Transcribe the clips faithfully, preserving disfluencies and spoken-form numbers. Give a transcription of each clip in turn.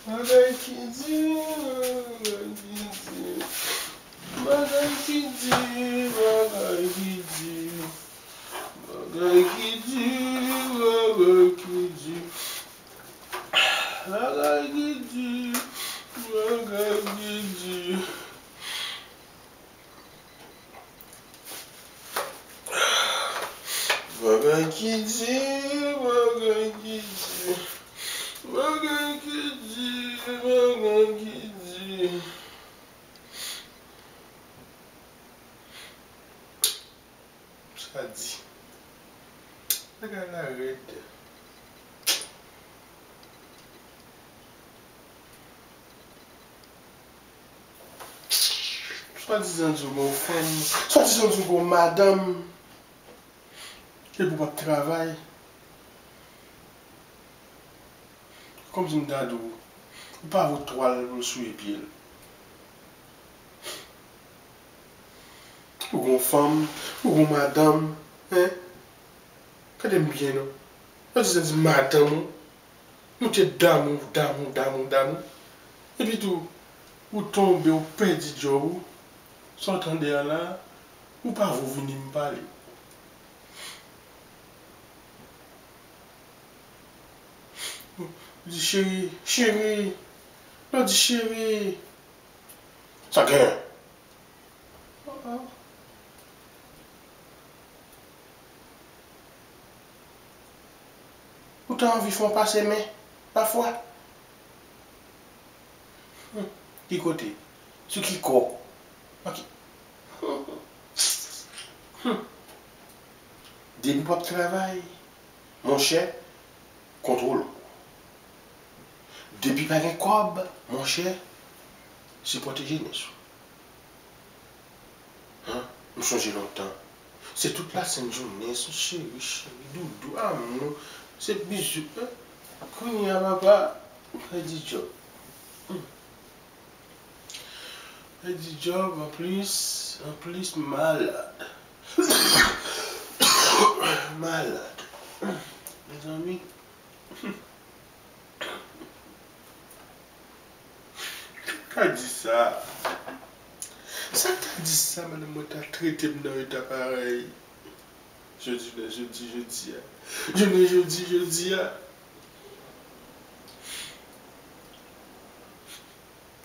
Bagay ki di, bagay ki di, bagay ki di, bagay ki di, bagay ki di, bagay ki di, bagay ki di, bagay ki di. Bagay ki di, bagay ki di, bagay ki di, bagay ki di. Sa di. Bagay la rèd. Swadizan di w gon fanm, swadizan di w gon madanm, epi w p ap travay. Kòmsi m ta di w, ou pa vo twal pou l souye pye l. Ou gon fanm, ou gon madanm, en? Gade m byen non. Swadizan di madanm ou. Nou te damou, damou, damou, damou. Epi tou, ou tonbe, ou pèdi djòb ou. Sa w tande a la, ou pa vo vini m pale. Ou di cheri, cheri. Lè w di cheri. Sa gen? Oh, oh. Ou ta anvi fè yon pase men, pafwa. Hmm. Ki kote? Sou ki kò? Ok. Hmm. Depi w p ap travay, monchè, kontwole w. Depi pa gen kòb, monchè, sipòte jenès ou. An, m sonje lontan. Se tout lasent jounen, se cheri, cheri, doudou, amou, se bizou, an. Kounye a, papa, m pèdi djòb. Hmm. Pèdi djòb, anplis, anplis, m malad. Malad. Mezanmi. Sa k ta di sa? Sa k ta di sa, madanm mwen ta trete m nan eta parèy? Jodi, jodi, jodi a. Jounen jodi, jodi a.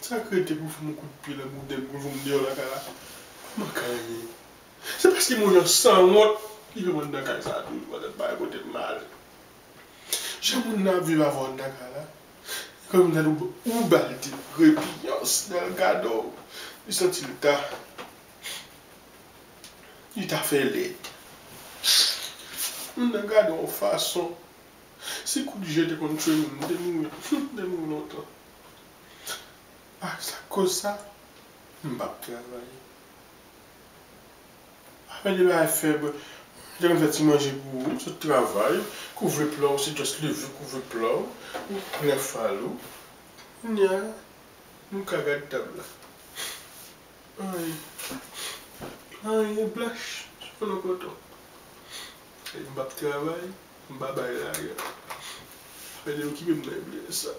Sa k rete pou fè m yon kout pye nan bouden m, pou fè m deyò lakay la? Manke anyen. Se paske moun yo sanwont ki fè m anndan kay sa a toujou, pandan m pa gen kote m ale. Jan moun nan ap viv avè w anndan kay la, e kòm si ou ba l de repiyans nan l gade w, li santi l ta, li ta fè lèd. Moun nan gade w yon fason. Si kout je te konn tchwe moun, m te mouri, m te mouri lontan. A sa k koz sa, m p ap travay. Afè de bagay fèb, m te konn fè ti manje pou ou, m sot travay, kouvri pla w, se just leve kouvri pla w, ou plen fal ou. Kounye a, m ka gad tab la. Anyen. Anyen blanch sou kono koton. E m p ap travay, m pa bay lajan. Fè de okipe m nan byen sa.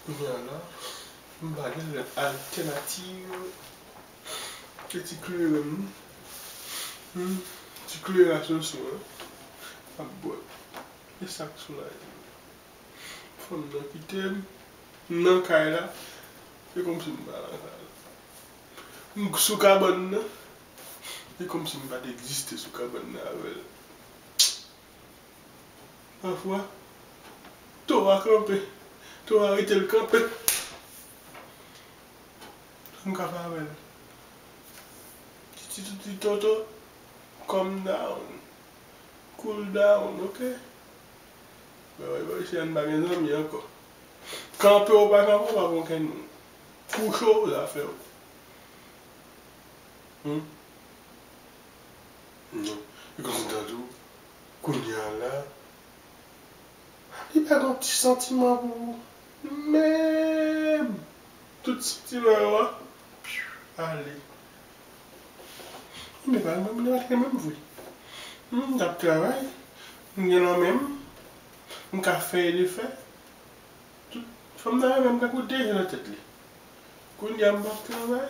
Kounye a la, m pa gen lòt altènativ ke ti kleren m. Hmm, ti kleren asosye an. M ap bwè. E sa k soulaje m. Fanm nan kite m. M nan kay la. Se kòmsi m pa nan kay la. M sou kabann nan. Se kòmsi m pa t egziste sou kabann nan avè l. Pafwa, to a kanpe. To a rete l kanpe. Sa m ka fè avè l? Ti, ti, ti, ti toto, calm down. Cool down, ok? Mwen wè, mwen wè, si an pa gen zanmi ankò. Kanpe ou pa kanpe, ou pa gon kenn moun. Kouche ou, zafè ou. Hmm? Non. E kòmsi m ta di w, kounye a la, li pa gen yon ti santiman pou ou. Menm tout santiman yo a, ale. Mwen pa, mwen pa t renmen m vre. M t ap travay, m gen nan men m, m ka fè e defè. Tout fanm nan renmen m tankou dejen nan tèt li. Kounye a m p ap travay.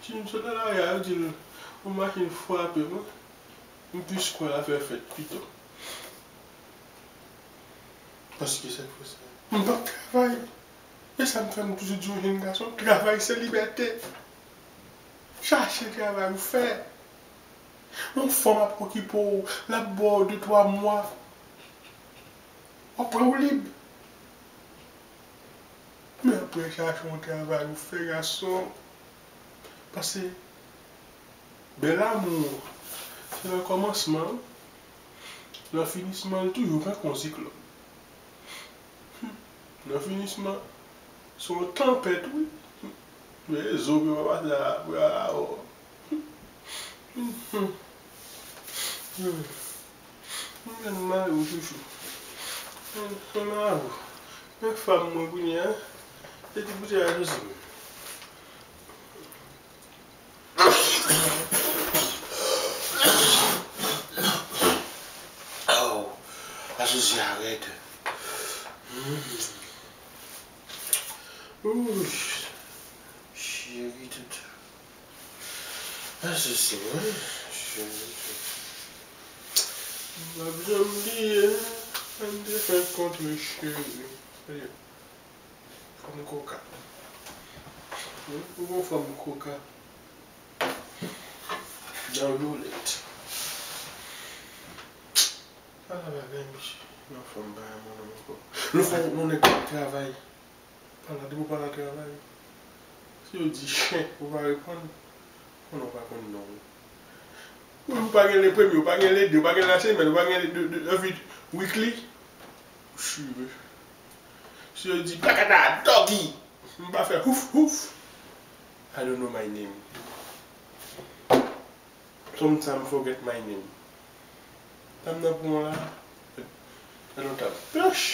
Si m sot nan lari a, yo di l yon machin frape mwen, m plis kwè l ap fè fèt pito. Paske sa k fè sa. M p ap travay. E sa m fè m toujou di yon jèn gason, travay se libète. Chache travay ou fè. Yon fanm ap okipe w, l ap ba w de twa mwa. W ap wè w lib. Men apre chache yon travay ou fè gason. Paske bèl amou se nan kòmansman, nan finisman li toujou tankou yon siklòn. Nan finisman, se yon tanpèt wi. Men zo pye pa pase a, a, a, a, a. Mwen mari w chouchou. Mwen mari w. Men fanm mwen kounye a, se ti boutèy a Josi. Aw, a Josi a rèd. Ouh, cheri toutou. Sa se se mwen, cheri. M p ap janm bliye lè n te fè kontre cheri. Fanm koka. Wi, ou gon fanm koka. Dan vyolèt. Ala bagay, mesye. Yon fanm pa renmen w ankò. Yon fanm, yon nèg k ap travay. Pala, depi w pala travay. Si yo di chen, ou pa reponn, konnen w pa konn non w. Ou pa gen le premye, ou pa gen le de, ou pa gen la semèn, ou pa gen le de, de, de, weekly. Chire. Si yo di, plakata, doggy, m pa fè houf, houf. I don't know my name. Sometimes I forget my name. Dam nan pran la. Nan lontan. Ploch!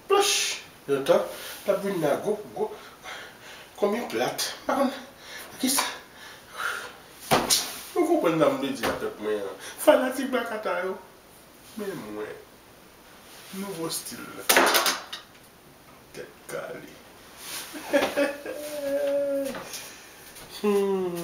Ploch! Lontan. L ap vin la gwo, gwo. Konbyen plat? M pa konn. Kisa? Nou konprann sa m vle di a pèp mwen an. Fanatik Black Ata yo. Men mwen. Nouvo stil la. Tèt kale. Hmm.